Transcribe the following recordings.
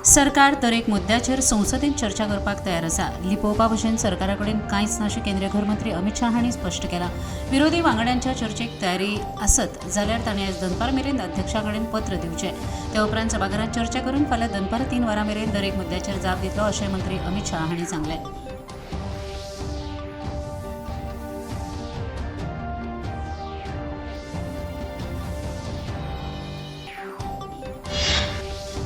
सरकार दरेक मुद्द्याचेर संसदेंत चर्चा करपाक तयार आसा. लिपोवपा भशेन सरकारा कडेन कांयच ना अशें केंद्रीय घरमंत्री अमित शाह हांणी स्पश्ट केलां. विरोधी वांगड्यांच्या चर्चेक तयारी आसत जाल्यार तांणी आयज दनपार मेरेन अध्यक्षा कडेन पत्र दिवचें. ते उपरांत सभाघरांत चर्चा करून फाल्यां दनपार 3 वरां मेरेन दरेक मुद्द्याचेर जाप दितलो अशें मंत्री अमित शाह हांणी सांगलें.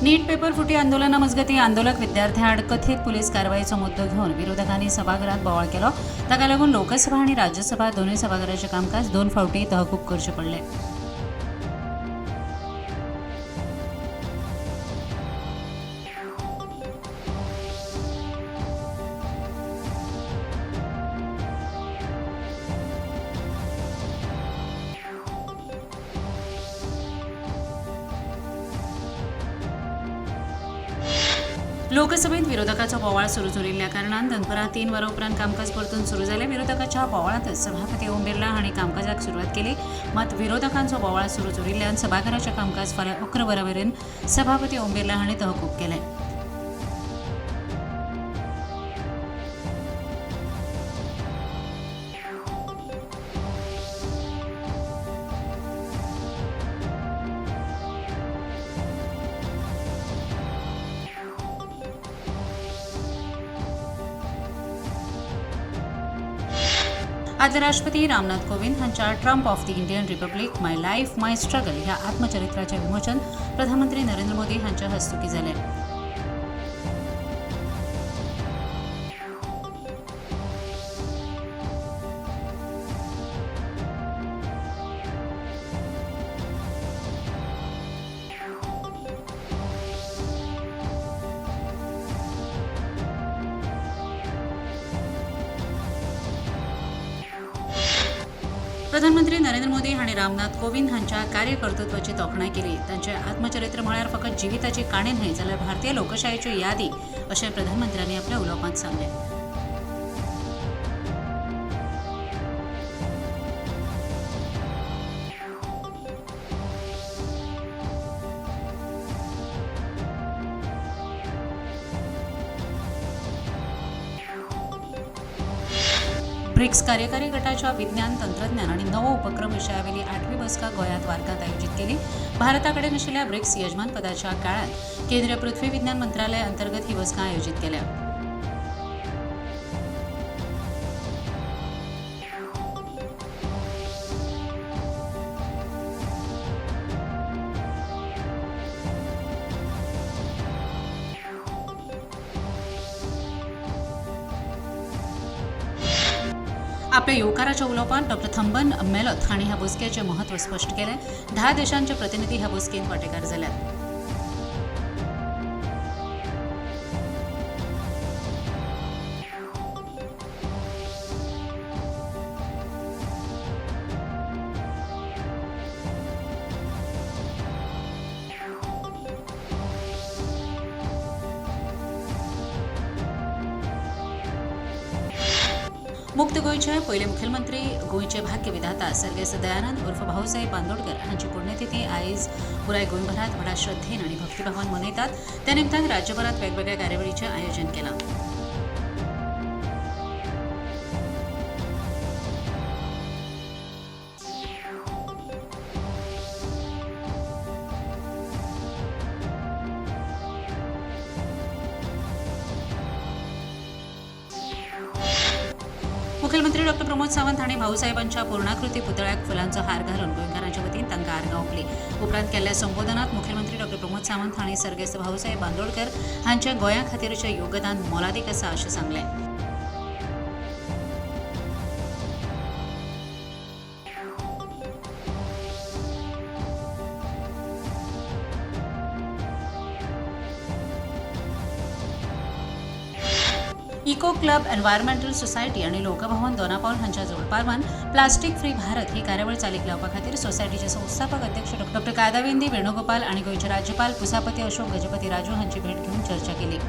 नीट पेपर फुटी आंदोलना मजगतीं आंदोलक विद्यार्थ्यां आड कथीत पुलीस कारवायेचो मुद्दो घेवन विरोधकांनी सभाघरांत बोवाळ केलो. ताका लागून लोकसभा आनी राज्यसभा दोनूय सभाघराचें कामकाज 2 फावटी तहकूब करचें पडलें. लोकसभेत विरोधकाचो बोवाळ सुरूच उरिल्ल्या कारणान दनपरां 3 वरां उपरांत कामकाज परतून सुरू जालें. विरोधकाच्या बोवाळांतच सभापती ओम बिर्ला हांणी कामकाजाक सुरवात केली. मात विरोधकांचो बोवाळ सुरूच उरिल्ल्यान सभाघराचें कामकाज फाल्यां 11 वरां मेरेन सभापती ओम बिर्ला हांणी तहकूब केलें. आदले राष्ट्रपती रामनाथ कोविंद हांच्या Triumph of the Indian Republic my life my struggle ह्या आत्मचरित्राचें विमोचन प्रधानमंत्री नरेंद्र मोदी हांच्या हस्तुकीं जालें. प्रधानमंत्री नरेंद्र मोदी हांणी रामनाथ कोविंद हांच्या कार्यकर्तृत्वाची तोखणाय केली. तांचें आत्मचरित्र म्हळ्यार फकत जिविताची काणी न्हय जाल्यार भारतीय लोकशायेच्यो यादी अशें प्रधानमंत्र्यांनी आपल्या उलोवपांत सांगलें. ब्रिक्स कार्यकारी गटाच्या विज्ञान, तंत्रज्ञान आनी नवो उपक्रम विशयावेली 8वी बसका गोंयांत वार्कांत आयोजीत केली. भारता कडेन आशिल्ल्या ब्रिक्स यजमानपदाच्या काळांत केंद्रीय पृथ्वी विज्ञान मंत्रालय अंतर्गत ही बसका आयोजीत केल्या. आपल्या येवकाराच्या उलोवपांत डॉ थंबन मेलोथ हांणी ह्या बसकेचें म्हत्व स्पश्ट केलें. 10 देशांचे प्रतिनिधी ह्या बसकेंत वांटेकार जाल्यात. मुक्त गोंयचे पयले मुखेलमंत्री, गोंयचे भाग्यविधाता सर्गेस्त दयानंद उर्फ भाऊसाहेब बांदोडकर हांची पुण्यतिथी आयज पुराय गोंयभरांत व्हडा श्रद्धेन आनी भक्तिभावान मनयतात. त्या निमतान राज्यभरांत वेगवेगळ्या कार्यावळीचें आयोजन केलां. मुखेलमंत्री डॉ प्रमोद सावंत हांणी भाऊसाहेबांच्या पूर्णाकृती पुतळ्याक फुलांचो हार घालून गोंयकारांच्या वतीन तांकां आर्गां ओंपली. उपरांत केल्ल्या संबोधनात मुखेलमंत्री डॉ प्रमोद सावंत हांणी सर्गेस्त भाऊसाहेब बांदोडकर हांचें गोंया खातीरचें योगदान मोलादीक आसा अशें सांगलें. इको क्लब, एन्व्हायरमेंटल सोसायटी आनी लोकभवन दोनापावल हांच्या जोडपालवान प्लास्टीक फ्री भारत ही कार्यावळ चालीक लावपा खातीर सोसायटीचे संस्थापक अध्यक्ष डॉ कादाविंदी वेणुगोपाल आनी गोंयचे राज्यपाल पुसापती अशोक गजपती राजू हांची भेट घेवन चर्चा केली.